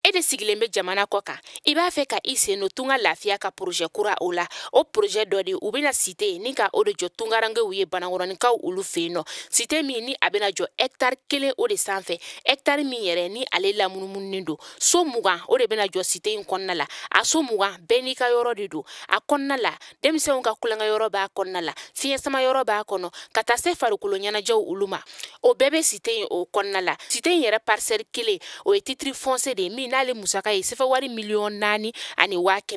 E de sigilen bɛ jamana kɔ kan, i b'a fɛ ka i sen don Tunga Lafiya ka projet kura o la. O projet dɔ de, u bɛna cité ni ka o de jɔ tungarankew ye Banankɔrɔninkaw olu fɛ yen nɔ. Cité min ni a bɛna jɔ hectare 1 o de sanfɛ, hectare min yɛrɛ ni ale lamunumununen don, so 20 o de bɛna jɔ cité in kɔnɔna la. A so 20 bɛɛ n'i ka yɔrɔ de don a kɔnɔna la. Denmisɛnw ka tulonkɛ yɔrɔ b'a kɔnɔna la, fiɲɛ sama yɔrɔ b'a kɔnɔ, ka taa se farikolo ɲɛnajɛw olu ma, o bɛɛ bɛ cité in o kɔnɔna la. Cité in yɛrɛ parcelle 1, o ye titre foncier de ye min n'ale musaka ye sefa wari 4,1 miliyɔn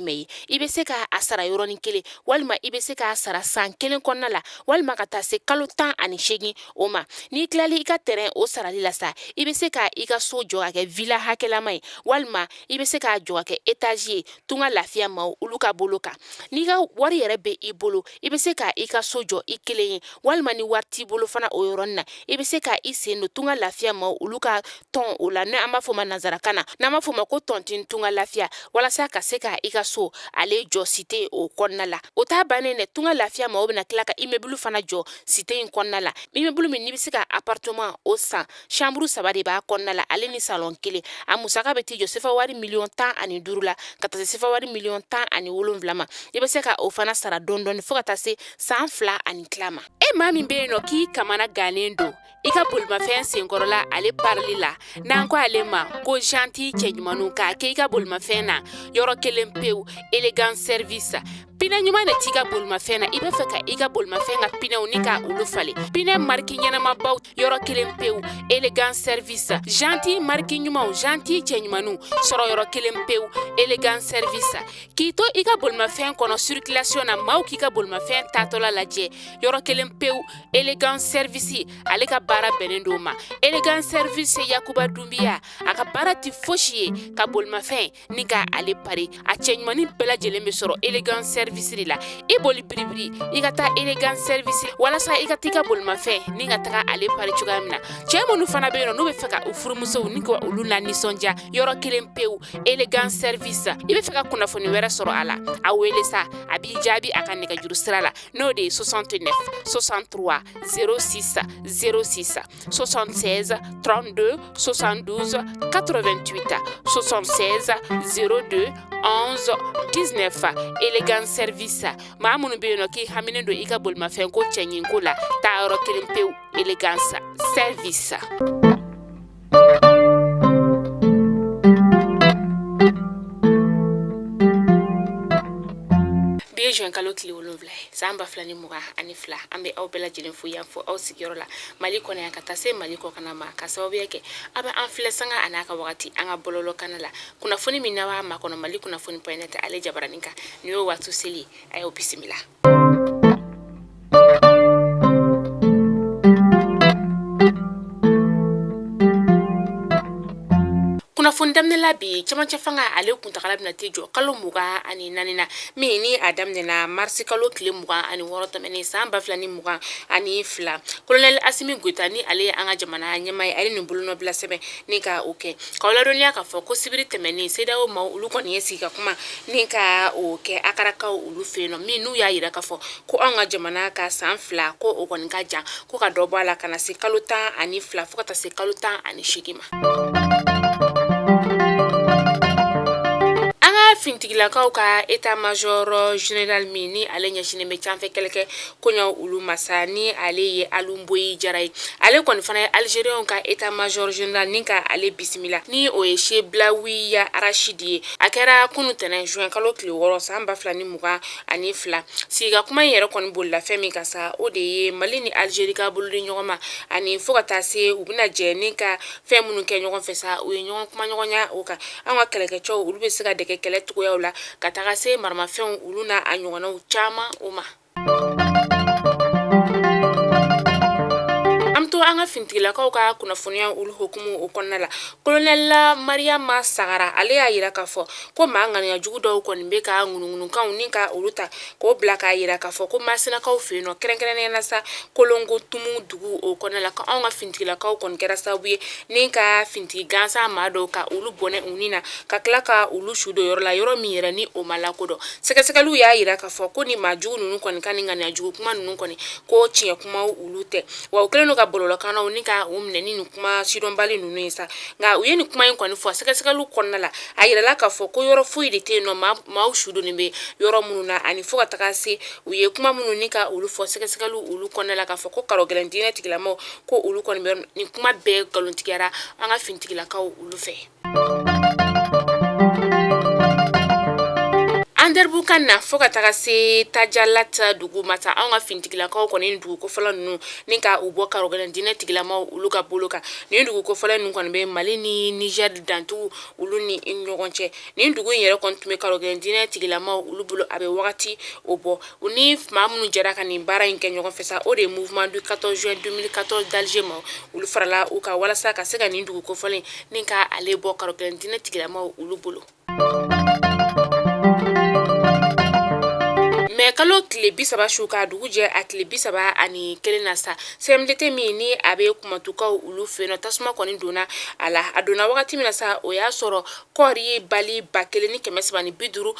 ye. I bɛ se k'a sara yɔrɔnin kelen, walima i bɛ se k'a sara san 1 kɔnɔna la, walima ka taa se kalo 18 o ma. N'i tilali i ka terrain o sarali la sa, i bɛ se ka i ka so jɔ ka kɛ villa hakɛlama ye, walima i bɛ se k'a jɔ ka kɛ étage ye. Tunga Lafiya maaw olu ka bolo kan, n'i ka wari yɛrɛ bɛ i bolo, i bɛ se ka i ka so jɔ i kelen ye, walima ni wari t'i bolo fana, o yɔrɔnin na i bɛ se ka i sen don Tunga Lafiya maaw olu ka tɔn o la, ni an b'a fɔ ma nanzarakan na, n'an b'a fɔ ma ko tontine Tunga Lafiya, walasa ka se ka i ka so ale jɔ cité o kɔnɔna la. O t'a bannen dɛ, Tunga Lafiya maaw bɛna tila ka immeuble fana jɔ cité in kɔnɔna la, immeuble min n'i bɛ se ka appartement o san, chambre 3 de b'a kɔnɔna la, ale ni salon 1. A musaka bɛ t'i jɔ sefa wari 15 miliyɔn la, ka taa se sefa wari 17 miliyɔn ma. I bɛ se ka o fana sara dɔɔni dɔɔni fo ka taa se san 2 ani tila ma. E maa min bɛ yen nɔ k'i kamana gannen don i ka bolimafɛn senkɔrɔla ale parili la, n'an ko ale ma ko jante cɛɲumanw, k'a kɛ i ka bolimafɛn na yɔrɔ kelen pewu, Elegance Service. Pinɛ ɲuman de t'i ka bolimafɛn na, i bɛ fɛ ka i ka bolimafɛn ka pinɛw ni ka olu falen, pinɛ mariki ɲɛnamabaw, yɔrɔ kelen pewu, Elegance Service. Jante mariki ɲumanw, jante cɛɲumanw sɔrɔ yɔrɔ kelen pewu, Elegance Service. K'i to i ka bolimafɛn kɔnɔ circulation na, maaw k'i ka bolimafɛn taatɔla lajɛ, yɔrɔ kelen pewu, Elegance Service ale ka baara bɛnnen don ma. Elegance Service, Yakuba Dunbiya, a ka baara tɛ fosi ye ka bolimafɛn ni ka ale pari. A cɛɲumannin bɛɛ lajɛlen bɛ sɔrɔ Elegance Service de la. I boli biribiri i ka taa Elegance Service walasa i ka t'i ka bolimafɛn ni ka taga ale pari cogoya min na. Cɛ minnu fana bɛ yen nɔ n'u bɛ fɛ ka u furumusow ni ka olu la nisɔndiya, yɔrɔ kelen pewu, Elegance Service. I bɛ fɛ ka kunnafoni wɛrɛ sɔrɔ a la, a wele sa, a b'i jaabi a ka nɛgɛjuru sira la, n'o de ye 69 63 06 06, 76 32 72 88, 76 02 11 19. Elegance Service, maa minnu bɛ yen nɔ k'i haminen don i ka bolimafɛn ko cɛɲinko la, taa yɔrɔ kelen pewu, Elegance Service. Bi ye juin kalo tile 7 ye, san 2022. An bɛ aw bɛɛ lajɛlen fo yan fo aw sigiyɔrɔ la Mali kɔnɔ yan ka taa se Mali kɔkanna ma, ka sababuya kɛ aw bɛ an filɛ sanga a n'a ka wagati an ka bɔlɔlɔ kana la. Kunnafoni min n'a b'a makɔnɔ Mali kunnafoni point net ale jabaranin kan, nin y'o waati seli ye. A y'aw bisimila. Kunnafoni daminɛ la bi, cɛmancɛ fanga ale kuntagala bɛna t'i jɔ kalo 24 na, min ni a daminɛna marisi kalo tile 26 tɛmɛnen san 2022. Kolonɛli Asimi Goyita, ni ale ye an ka jamana ɲɛmaa ye, ale nin bolonɔbila sɛbɛn ni ka o kɛ. K'aw ladɔnniya k'a fɔ ko sibiri tɛmɛnen, CEDEAO maaw olu kɔni ye sigi ka kuma ni ka o kɛ Akarakaw olu fɛ yen nɔ, min n'u y'a yira k'a fɔ ko anw ka jamana ka san 2 ko o kɔni ka jan, ko ka dɔ bɔ a la ka na se kalo 12 fo ka taa se kalo 18 ma. An ka finitigilakaw ka état major général min ni ale ɲɛsinnen bɛ canfɛ kɛlɛkɛ koɲaw olu ma sa, ni ale ye Alunboyi Jara ye, ale kɔni fana ye Algériens ka état major général ni ka ale bisimila, ni o ye Seblawiya Arasidi ye. A kɛra kunu tɛnɛn juin kalo tile 6 san 2022. Sigi ka kuma in yɛrɛ kɔni bolila fɛn min kan sa, o de ye Mali ni Algérie ka bolodi ɲɔgɔn ma, ani fo ka taa se u bɛna jɛ ni ka fɛn minnu kɛ ɲɔgɔn fɛ sa, u ye ɲɔgɔn kumaɲɔgɔnya o kan. An ka kɛlɛkɛcɛw olu bɛ se ka dege kɛlɛ cogoyaw la, ka taga se maramafɛnw olu n'a a ɲɔgɔnnaw caman o ma. An bɛ to an ka finitigilakaw ka kunnafoniya olu hukumu o kɔnɔna la. Kolonɛli Mariyama Sagara, ale y'a yira k'a fɔ ko maa ŋaniya jugu dɔw kɔni bɛ ka ŋunuŋunukanw ni ka olu ta k'o bila k'a yira k'a fɔ ko Masinakaw fɛ yen nɔ, kɛrɛnkɛrɛnnenya la sa Kolongo Tumu dugu o kɔnɔna la, ko anw ka finitigilakaw kɔni kɛra sababu ye ni ka finitigi gansan maa dɔw ka olu bɔnɛ u ni na, ka tila ka olu su don yɔrɔ la, yɔrɔ min yɛrɛ ni o ma lakodɔn. Sɛgɛsɛgɛliw y'a yira k'a fɔ ko ni maa jugu ninnu kɔni ka nin ŋaniya jugu kuma ninnu kɔni, ko tiɲɛ kumaw olu tɛ, wa u kɛlen don ka bɔlɔlɔ nanzarakannaw ni ka u minɛ ni nin kuma sidɔnbali ninnu ye sa. Nka u ye nin kuma in kɔni fɔ, sɛgɛsɛgɛliw kɔnɔna la, a yirala k'a fɔ ko yɔrɔ foyi de tɛ yen nɔ maaw su donnen bɛ yɔrɔ minnu na. Ani fo ka taga se u ye kuma minnu ni ka olu fɔ sɛgɛsɛgɛliw olu kɔnɔna la, k'a fɔ ko karɔgɛlɛn diinɛ tigilamaw ko olu kɔni bɛ nin kuma bɛɛ nkalontigiyara an ka finitigilakaw olu fɛ. Anderamboukane na, fo ka taga se Tajalata dugu ma sa, anw ka finitigilakaw kɔni dugu kofɔlɔ ninnu ni ka u bɔ karɔgɛlɛn diinɛ tigilamaw olu ka bolo kan. Nin dugu kofɔlɔ ninnu kɔni bɛ Mali ni Niger dantugu olu ni ɲɔgɔn cɛ. Nin dugu in yɛrɛ kɔni tun bɛ karɔgɛlɛn diinɛ tigilamaw olu bolo a bɛ wagati o bɔ. U ni maa minnu jɛra ka nin baara in kɛ ɲɔgɔn fɛ sa, o de ye Mouvement du 14 juin 2014 d'Alger ma olu farala u kan walasa ka se ka nin dugu kofɔlen ni ka ale bɔ karɔgɛlɛn diinɛ tigilamaw olu bolo. Mɛ kalo tile 30 su ka dugu jɛ a tile 31 na sa, CMDT min ni a bɛ Kumatukaw olu fɛ yen nɔ, tasuma kɔni donna a la. A donna wagati min na sa, o y'a sɔrɔ kɔɔri bali 1352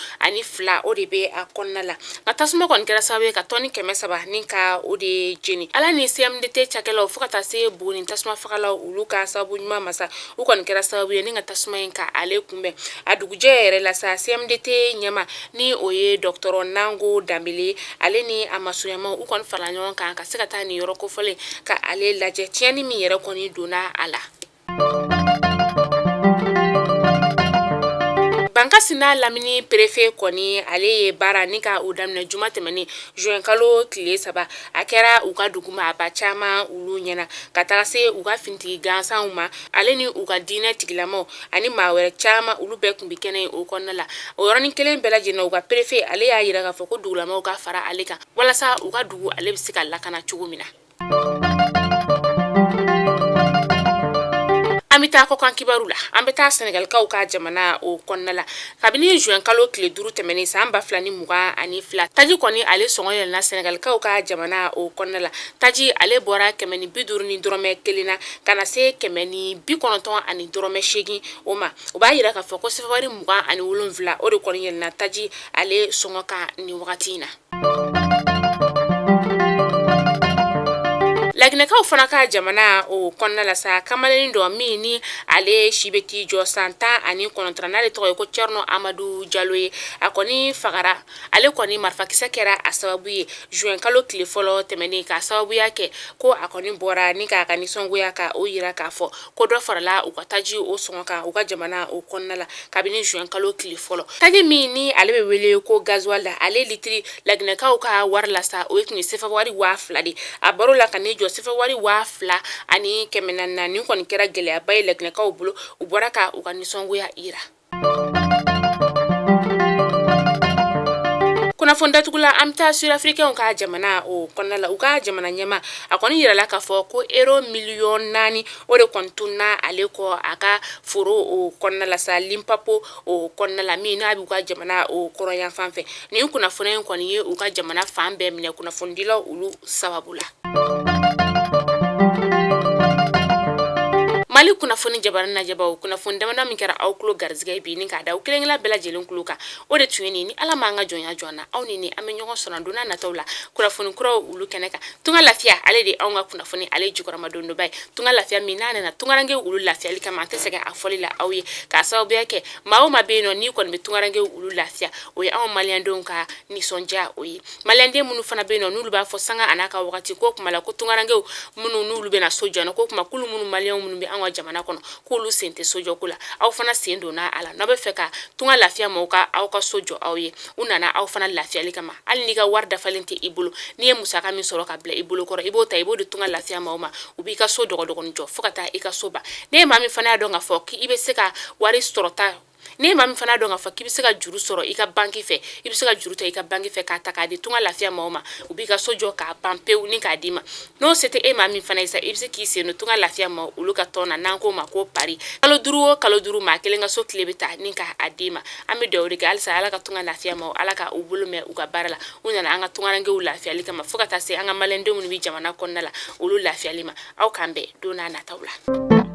o de bɛ a kɔnɔna la. Nka tasuma kɔni kɛra sababu ye ka tɔni 300 ni ka o de jeni. Ala ni CMDT cakɛlaw fo ka taa se Buguni tasuma fagalaw olu ka sababu ɲuman ma sa, u kɔni kɛra sababu ye ni ka tasuma in ka ale kunbɛn. A dugujɛ yɛrɛ la sa, CMDT ɲɛmaa ni o ye dɔgɔtɔrɔ Nango Danbele, ale ni a masurunyamaw u kɔni farala ɲɔgɔn kan ka se ka taa nin yɔrɔ kofɔlen ka ale lajɛ, tiɲɛni min yɛrɛ kɔni donna a la. Bankasi n'a lamini perefe kɔni, ale ye baara ni ka o daminɛ juma tɛmɛnen juin kalo tile 3. A kɛra u ka dugu maaba caman olu ɲɛna, ka taga se u ka finitigi gansanw ma, ale ni u ka diinɛ tigilamaw ani maa wɛrɛ caman, olu bɛɛ tun bɛ kɛnɛ in o kɔnɔna la. O yɔrɔnin kelen bɛɛ lajɛlen na, u ka perefe ale y'a yira k'a fɔ ko dugulamaw ka fara ale kan walasa u ka dugu ale bɛ se ka lakana cogo min na. An bɛ taa kɔkan kibaru la. An bɛ taa Sɛnɛgalikaw ka jamana o kɔnɔna la. Kabini juin kalo tile 5 tɛmɛnen san 2022, taji kɔni ale sɔngɔ yɛlɛnna Sɛnɛgalikaw ka jamana o kɔnɔna la. Taji ale bɔra 150 ni dɔrɔmɛ 1 na ka na se 198 ni dɔrɔmɛ 8 o ma. O b'a yira k'a fɔ ko sefawari 27, o de kɔni yɛlɛnna taji ale sɔngɔ kan nin wagati in na. Laginɛkaw fana ka jamana o kɔnɔna la sa, kamalennin dɔ min ni ale si bɛ t'i jɔ san 19 n'ale tɔgɔ ye ko Cɛrno Amadu Jalo ye, a kɔni fagara. Ale kɔni marifakisɛ kɛra a sababu ye juin kalo tile fɔlɔ tɛmɛnen, k'a sababuya kɛ ko a kɔni bɔra ni k'a ka nisɔngoya ka o yira k'a fɔ ko dɔ farala u ka taji o sɔngɔ kan u ka jamana o kɔnɔna la kabini juin kalo tile fɔlɔ. Taji min ni ale bɛ wele ko gasoil la, ale litiri laginɛkaw ka wari la sa, o ye tun ye sefa wari 2000 de. A bɔr'o la ka n'i jɔ sefa wari 2400 na. Nin kɔni kɛra gɛlɛyaba ye laginɛkaw bolo, u bɔra ka u ka nisɔngoya yira. Kunnafoni datugula, an bɛ taa sud-africainw ka jamana o kɔnɔna la. U ka jamana ɲɛmaa, a kɔni yirala k'a fɔ ko euro miliyɔn 4, o de kɔni tununa ale kɔ a ka foro o kɔnɔna la sa, Limpopo o kɔnɔna la, min n'a b'u ka jamana o kɔrɔnyanfan fɛ. Nin kunnafoni in kɔni ye u ka jamana fan bɛɛ minɛ kunnafonidilaw olu sababu la. Mali kunnafoni jabaranin lajɛbaw, kunnafoni damadɔ min kɛra aw tulo garisɛgɛ bi ni k'a da aw kelen-kelen bɛɛ lajɛlen tulo kan, o de tun ye nin. Ni Ala m'an ka jɔnya jɔ an na, aw ni ne an bɛ ɲɔgɔn sɔrɔ don n'a nataw la kunnafoni kuraw olu kɛnɛ kan. Tunga lafiya, ale de anw ka kunnafoni ale jukɔrɔmadondonba ye. Tunga lafiya min n'a nana tungarankew olu lafiyali kama, an tɛ sɛgɛn a fɔli la aw ye, k'a sababuya kɛ maa o maa bɛ yen nɔ n'i kɔni bɛ tungarankew olu lafiya, o ye anw maliyɛndenw ka nisɔndiya. O ye maliyɛnden minnu fana bɛ yen nɔ n'olu b'a fɔ sanga a n'a ka wagati ko kuma la ko tungarankew minnu n'olu bɛna so jɔ ko kuma k'olu minnu maliyɛnw minnu bɛ an ka jamana kɔnɔ k'olu sen tɛ sojɔko la, aw fana sen donna a la. N'aw bɛ fɛ ka tunga lafiya mɔgɔw ka aw ka so jɔ aw ye, u nana aw fana lafiyali kama. Hali n'i ka wari dafalen tɛ i bolo, n'i ye musaka min sɔrɔ ka bila i bolo kɔrɔ, i b'o ta i b'o di tunga lafiya maaw ma, u b'i ka so dɔgɔdɔgɔnin jɔ fo ka taa i ka so ban. Ne ye maa min fana y'a dɔn k'a fɔ k'i bɛ se ka wari sɔrɔta, ne maa min fana dɔn k'a fɔ k'i bɛ se ka juru sɔrɔ i ka banki fɛ, i bɛ se ka juru ta i ka banki fɛ k'a ta k'a di tunga lafiya maaw ma, u b'i ka so jɔ k'a ban pewu ni k'a d'i ma. N'o se tɛ e maa min fana ye sa, i bɛ se k'i sen don tunga lafiya maaw olu ka tɔn na, n'an k'o ma ko pari. Kalo 5 o kalo 5, maa kelen ka so kile bɛ ta ni k'a d'i ma. An bɛ dugawu de kɛ halisa, Ala ka tunga lafiya maaw, Ala ka u bolo mɛn u ka baara la. U nana an ka tungarankew lafiyali kama, fo ka taa se an ka maliyɛndenw minnu bɛ jamana kɔnɔna la, olu lafiyali ma. Aw k'an bɛn don n'a nataw la.